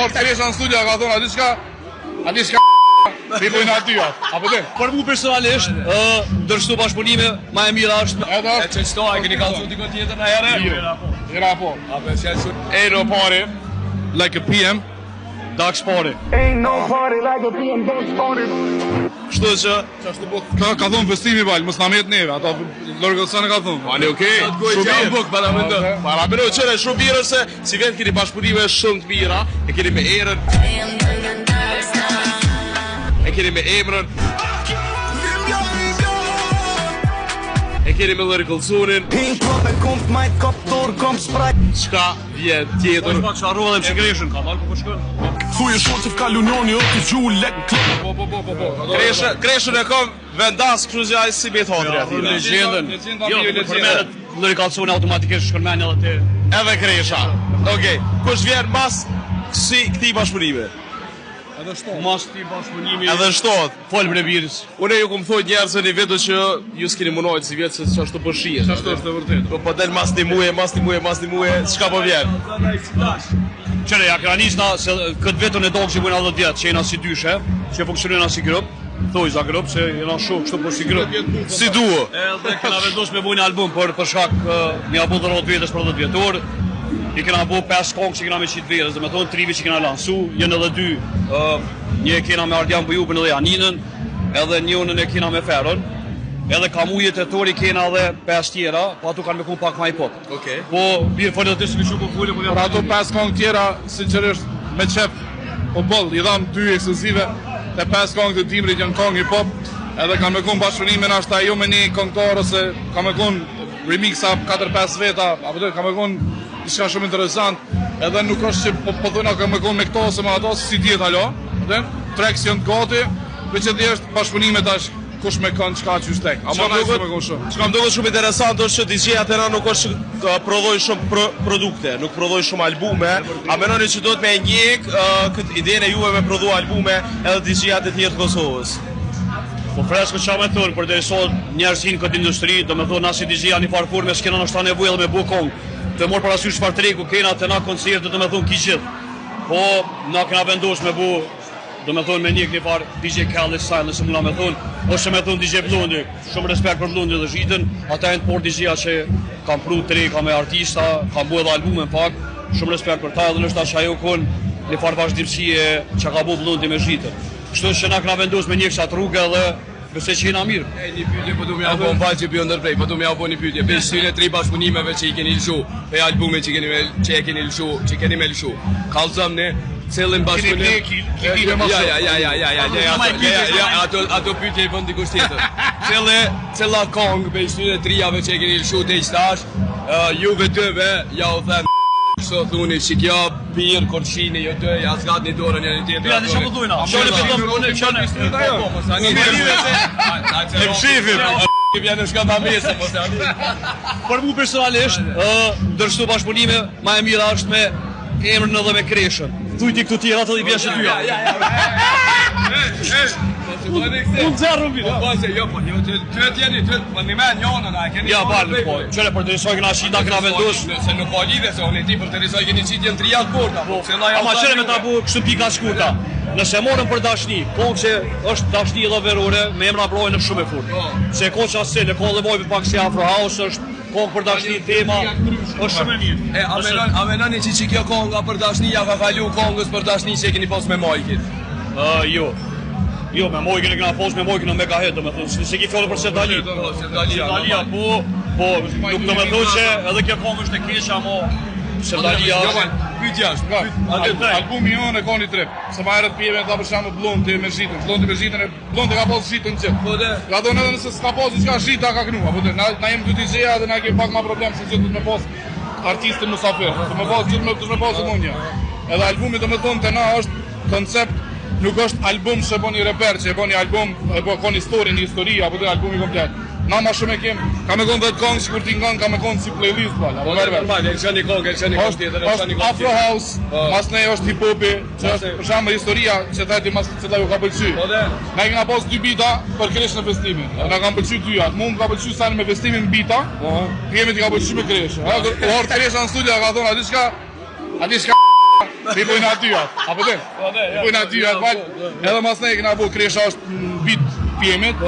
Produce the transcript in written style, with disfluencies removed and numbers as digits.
Ardh Kresha në studio, ka thonë, a di çka, a di çka, ti bojnë aty, apo dhe? Për mu personalisht, ë, ndër këto bashkëpunime, ma e mira është Edhe E është, që qëto, e keni kallëzu dikon tjetër në herë? Jo. Era po. A pe s'janë shumë. Ero party, like a PM. Dax Party. Ain't no party like a PM Dax party. Kështu që, Qashtu po, ka, ka thonë festimi bal, mos na met neve, ata Lyrical Son e ka thonë. Ani, okej, Shumë shumë mirë. mirë. Para mendo. Para mendo qëre, shumë mirë është se si vjet keni bashkëpunime shumë të mira, e keni me Erën, e keni me Emrën, e keni me Lyrical Sonin, Pink pop e kump majt kop tur komp sprite çka vjen tjetër. Pak që harrova edhe më Kreshën, ka dalë ku po shkon. Thuje shortë ka l'unioni o të gju lek në klub Po, po, po, po, po. ka thonë- Kreshën, kreshën e kam vendas, kështu që ai si met hatri aty. Legjendën. Legjenda Jo, mbi legjendën. përmendet Lyrical Son automatikisht shkon mendja edhe te Edhe Kresha. Okej, kush vjen mas kësi këtij bashkëpunimi? Edhe shto. mas këtij bashkëpunimi. Edhe shtohet. Fol bre birës. Unë ju kum thonë njerëzve një video që ju s'keni munojt si vjet se çashtu po shihet. Qashtu është e vërtetë. Po po del mas një muje, mas një muje, mas një muje, çka po vjen? Qëre, ja kena nis na se këtë vetën e dogë që bujna 10 vjet, që jena si dyshe, që funksionojna si grup, thojza grup, se jena shumë kështu po si grup. Si duo. Edhe kena vendos me bu një album për për shkak uh, me ja bu dhuratë vetes për 10 vjetor. I kena bu 5 kongë që kena me qitë verës, dhe me thonë trivi që kena lansu, janë edhe dy, uh, një e kena me Ardian Bujupin edhe Janinën, edhe njënën e kena me Feron, edhe ka muje tetor i kena edhe 5 tjera, po ato kanë me kun pak ma hip hop. Okej. Po, birë folë edhe ti si mi shuku folë, po Për ato pesë këngë tjera, sinqerisht, me qef, po boll, i dham dy ekskluzive, te pesë këngë të dimrit janë këngë hip hop, edhe kanë me kon bashkëpunime nashta jo me një këngëtar ose ka me kon remixa 4-5 veta, apo do ka me kon diçka shumë interesant, edhe nuk është që po po thona ka me kon me këto ose me ato, si dihet alo, dhe tracks janë gati, veç e thjesht bashkëpunime tash kush me kënd çka qysh tek. Ama Çka më nice duket, me kon shumë. çka më duket shumë interesant është që DJ-at e na nuk është që uh, prodhojnë shumë pro, produkte, nuk prodhojnë shumë albume. A mendoni që duhet me e ndjek uh, këtë idenë e juve me prodhu albume edhe DJ-at e tjerë të Kosovës? Po freskë qa me thonë, për derisa njerëz hinë këtë industri, do me thonë na si DJ-a një farë forme s'kena ndoshta nevojë edhe me bu kongë. Të morë parasysh çfarë tregu kena të na koncerte, do me thonë ki gjithë. Po na kena vendos me bu, do me thonë me njek një farë DJ Khaled style, nëse muna me thonë, ose me thonë DJ Blundi, shumë respekt për Blundin dhe Zhitën, ata janë të por DJ-a që kanë pru treka me artista, kanë bu edhe albume në fakt, shumë respekt për ta edhe ndoshta që ajo kon një farë vazhdimësie që ka bu Blundi me Zhitën. Kështu që na kena vendos me njek qatë rrugë edhe besoj që jena mirë. E një pyetje po du më ja bo, më fal që po ndërprej, po du më ja bo një pyetje. Për këtyre tri bashkëpunimeve që i keni lëshu, për albumin që keni me, që e keni lëshu, që keni me lëshu. Kallzom ne cilin bashkëpunim. ble, ki- ki kile ma Ja, shumë. ja, ja, ja, ja, ja, ja, ato, ja, ja, ato ato pyetje i bën dikush tjetër. Cili cila kongë për këtyre trijave që e keni lëshu deri tash, ë, juve dyve ja u them Kështu thuni që kjo pirë kur shini ju dy, ja zgatni dorën njëri tjetrin. Ja, di çfarë po thujna. Shone po thon, unë shone. Po, po, mos tani. E mshifim. Vjen në shkata mesë, mos tani. Për mu personalisht, ë, ndër këto bashkëpunime, ma e mira është me emrin edhe me kreshën. Thuj ti këtu tjera ato i bjesh të dyja. Ja, ja, ja. Unë nxjerrëm Po, po, se jo, po, jo, të të jeni, të po një men njënën, a e keni Ja, njënën bal, prej, po. Qëre për derisa kena qit, na kena vendos. Se nuk ka lidhje, se unë e di për derisa i keni qitë janë tri javë porta, po, se na ja Ama qëre me ta bu kështu pika shkurta. Nëse morëm për dashni, kohë që është dashni edhe verore, me emra brojnë është shumë e fortë. Po. Se ka që asë e ka dhe vojë pak si Afro House, është kohë për dashni tema, është shumë e mirë. E, a menon, a menoni që që kjo konga për dashni ja ka kalu kongës për dashni që e keni pas me Majkit? Ë, jo. Jo, me Mojkën e kena pas me Mojkën në mega hit, do me thonë, se ki fjalë për Sevdali. Po, Sevdalia, Sevdalia, po, po, nuk do me thonë që edhe kjo kongë është e keqe, ama Sevdalia Jo, është... bal, pyetja është. Ka, pyet- al- albumi jonë e ka një trip. Se ma herët pjeve ta për shembull Blundi me Zhitën, Blundi me Zhitën e Blundi ka pas Zhitën gjithë. Po dhe. Ka thonë edhe nëse s'ka pas diçka Zhita ka knu, apo dhe na na jemi dy DJ-a dhe na kemi pak ma problem se gjithë duhet me pas artistin musafir. Do me pas gjithë me duhet me pas gjithmonë një. Edhe albumi do me thonë te na është koncept nuk është album që e bën një reper, që e bën një album, e bën ka një story, një histori apo dhe albumi komplet. Na ma shumë e kem, ka me konë 10 këngë, sikur ti ngon, ka me konë si playlist bal, apo Po merr vesh. normal, e lëshon një kongë, e lëshon një kongë Është tjetër, e lëshon është një kongë Afro tjetër. House, Po. mas ne është hip hopi, që është Masne- për shembull historia që thati mas cila ju ka pëlqy. Po dhe. Na i kena pas dy bita për kreshën e festimin. Na kanë pëlqy dyja. Mu më ka pëlqy sani me festimin bita. Po. Jemi ti ka pëlqy me kreshën. Ha, u ardh kresha në studio ka thonë, a di çka? A di çka? I bojna dyja, apo din? Po, ne, I bojna dyja, ja, fal. po, po. Edhe mas ne kena bo kresha është në beat pjemit.